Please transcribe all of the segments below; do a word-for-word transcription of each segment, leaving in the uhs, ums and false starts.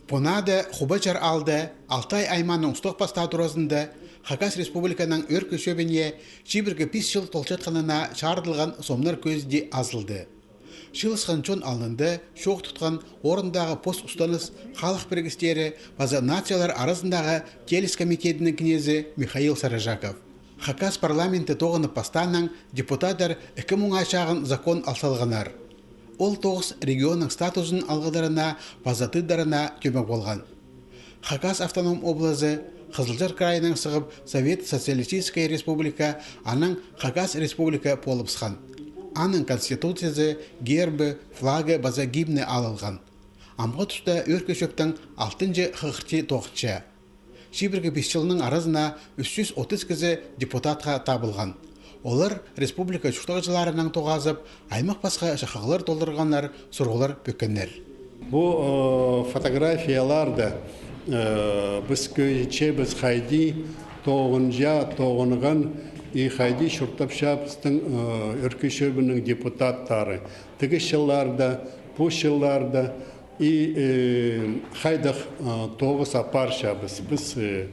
Пу наада Хубачар аалда Алтай аймааның устағ-пастаах туразында Хакас Республиканың Ӧӧркі чӧбіне чибіргі пис чыл толчатханына чарыдылған сомнар кӧзіде азылды. Чыылысхан чон алнында чоох тутхан орындағы пос устаныс халых пірігістері паза нациялар аразындағы тееліс комитедінің кнезі Михаил Сарыжаков. Хакас парламенті тоғынып пастаанаң депутаттар ікі муңа чағын закон ал салғаннар. Ол тоғыс регионның статузын алғыдарына паза тыдарына тӧмек полған. Хакас автоном облазы Хызылчар крайынаң сығып Совет Социалистическая Республика, анаң Хакас Республика полыбысхан. Аның конституциязы, гербі, флагы паза гимні алылған. Амғы туста Ӧӧркі чӧптің алтынҷы хығырчы тоғынча. Чибіргі пис чылның аразына ӱс чӱс отыс кізі депутатха табылған. Олар республика чуртағҷыларынаң тоғазып, аймах-пасха чахығлар толдырғаннар, сурығлар пӧккеннер. Пу, э, фотографияларда, э, піс кӧрчебіс хайди тоғынча, тоғынған и хайди чуртапча пістің, э, Ӧӧркі чӧбінің депутаттары. Тігі чылларда, пу чылларда и, э, хайдағ, э, тоғыс апарчабыс піс, э,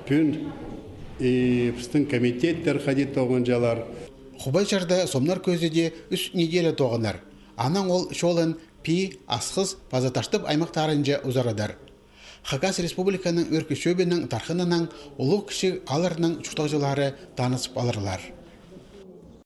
пӱӱн, и пістің комитеттер хайди тоғынчалар. Хубачарда сомнар кӧзіде ӱс неделя тоғынар. Анаң ол чолын Пии, Асхыс паза Таштып аймахтарынҷа узарадар. Хакас Республиканың Ӧӧркі чӧбінің тархынанаң улуғ-кічіг аалларның чуртағҷылары танызып аларлар.